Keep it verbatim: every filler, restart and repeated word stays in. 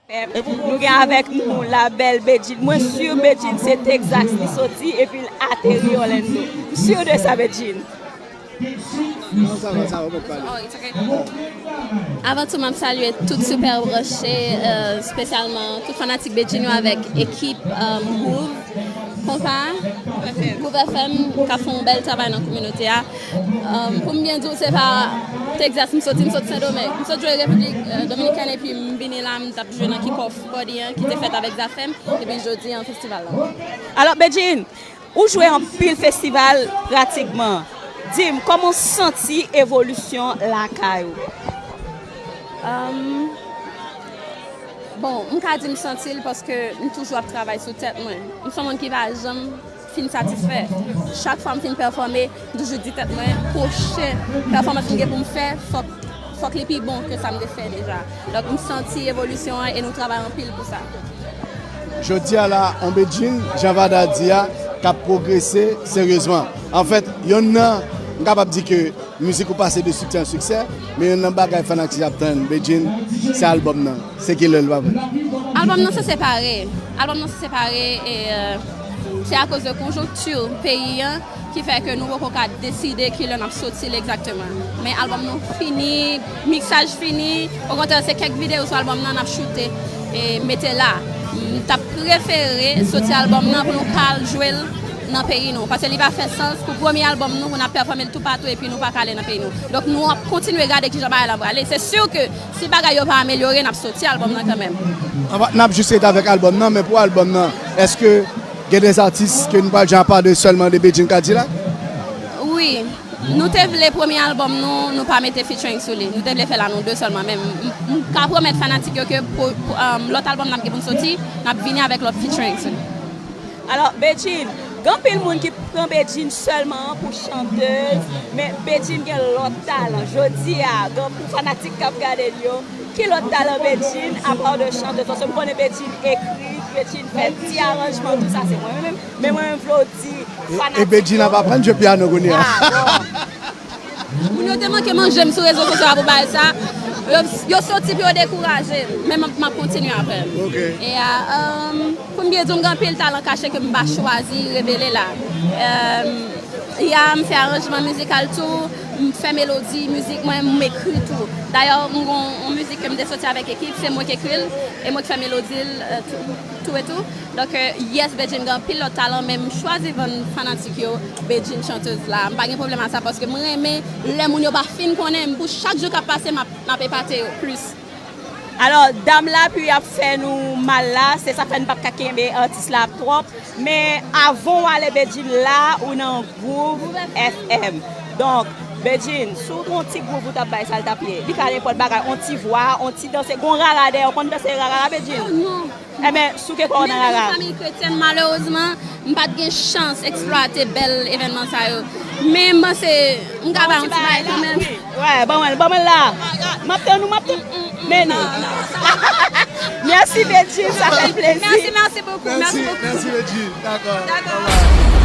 Nou gen avèk nou la bèl Bedjine. Mwen si Bedjine se Texas li soti epi l ateri Orlando. M si de sa, Bedjine. Non, sa va, sa va, ou mèt pale. Avan tou, m ap salye tout Super Branche, espesyalman tout fanatik Bedjine yo avèk ekip Groove Konpa, Groove F M, k ap fè yon bèl travay nan kominote a. Pou m byen di w, se pa Texas m soti, m soti Sendomeng. M sot jwe Repiblik Dominikèn epi m vini la, m t ap jwe nan Kick Off Party an ki te fèt avèk Zafèm, epi jodi an festival la. Alò, Bedjine, ou jwe anpil festival pratikman. Di m, kòman w santi evolisyon lakay ou? Bon, m ka di m santi l paske m toujou ap travay sou tèt mwen. M se yon moun ki pa janm fin satisfè. Chak fwa m fin pèfòme, m toujou di tèt mwen, pwochen pèfòmans m gen pou m fè, fòk fòk li pi bon ke sa m te fè deja. Donk, m santi evolisyon an e nou travay anpil pou sa. Jodi a la, on Bedjine, jan Vada di a, k ap pwogrese seryezman. Anfèt, yonn nan, m kapab di ke mizik ou pase de siksè an siksè, men yonn nan bagay fanatik ap tann Bedjine, se albòm nan. Se kilè l va pare? Albòm nan sanse pare. Albòm nan sanse pare e se akoz de konjonkti peyi an ki fè ke nou poko ka deside kilè n ap soti l egzakteman. Men albòm nou fini, miksaj fini, okontrè se kèk videyo sou albòm nan n ap choute e mete la. M t ap prefere soti albòm nan pou nou ka al jwe l nan peyi nou. Paske li pa fè sans pou premye albòm nou pou n ap pèfòme l toupatou epi nou pa ka ale nan peyi nou. Donk nou ap kontinye gade kijan bagay la prale. Se si ke si bagay yo pa amelyore, n ap soti albòm nan kanmenm. N ap jis rete avèk albòm nan, men pou albòm nan, èske gen de atis ke nou pral jwe apa de sèlman de Bedjine Kadilak? Wi. Nou te vle premye albòm nou, nou pa mete featuring sou li. Nou te vle fè l a nou de sèlman, men m ka pwomèt fanatik yo ke lòt albòm n ap gen pou n soti, n ap vini avèk lòt featuring sou li. Alò, Bedjine, gen anpil moun ki pran Bedjine sèlman pou chantèz, men Bedjine gen lòt talan. Jodi a, gen pou fanatik k ap gade l yo, ki lòt talan Bedjine apa de chantèz? Paske m konnen Bedjine ekri, Bedjine fè ti aranjman, tou sa se mwen menm. Men mwen menm vle w di fanatik yo. E Bedjine ap aprann jwe pyano kounye a. Moun yo te manke manje m sou rezo sosyo a pou bagay sa. Yo soti pou yo dekouraje m. Men m ap kontinye apre. E a, pou m byen di w, m gen anpil talan kache ke m pa chwazi revele la. Ya, m fè aranjman mizikal tou, m fè melodi mizik mwen, m ekri tou. Dayè, m gen yon mizik ke m te soti avèk ekip, se mwen k ekri l, e mwen k fè melodi l tou e tou. Donk, yes, Bedjine gen anpil lòt talan, men m chwazi vann fanatik yo Bedjine chantèz la. M pa gen pwoblèm a sa, paske m renmen lè moun yo pa fin konnen m. Pou chak jou k ap pase, m ap, m ap epate yo plis. Alò, dam la, pi ap fè nou mal la, se sa fè n p ap ka kenbe atis la ap twòp. Men avan w ale, Bedjine, la ou nan Groove F M. Donk, Bedjine, si w gen yon ti gwouv ou t ap bay, sa l t ap ye? Li ka nenpòt bagay, yon ti vwa, yon ti danse, gen yon rara dèyè, w konn danse rara la, Bedjine? Ebyen, souke kò w nan rara. Menm nan yon fanmiy kretyèn, malerezman, m pa t gen chans eksplwate bèl evènman sa yo. Men m panse m ka bay yon ti bagay kanmenm. Wi, ban mwen l, ban mwen l la. M ap tann ou, m ap tann. Men nou. Mèsi, Bedjine, sa fè m plezi. Mèsi, mèsi bokou. Mèsi, mèsi, Bedjine. Dakò. Dakò.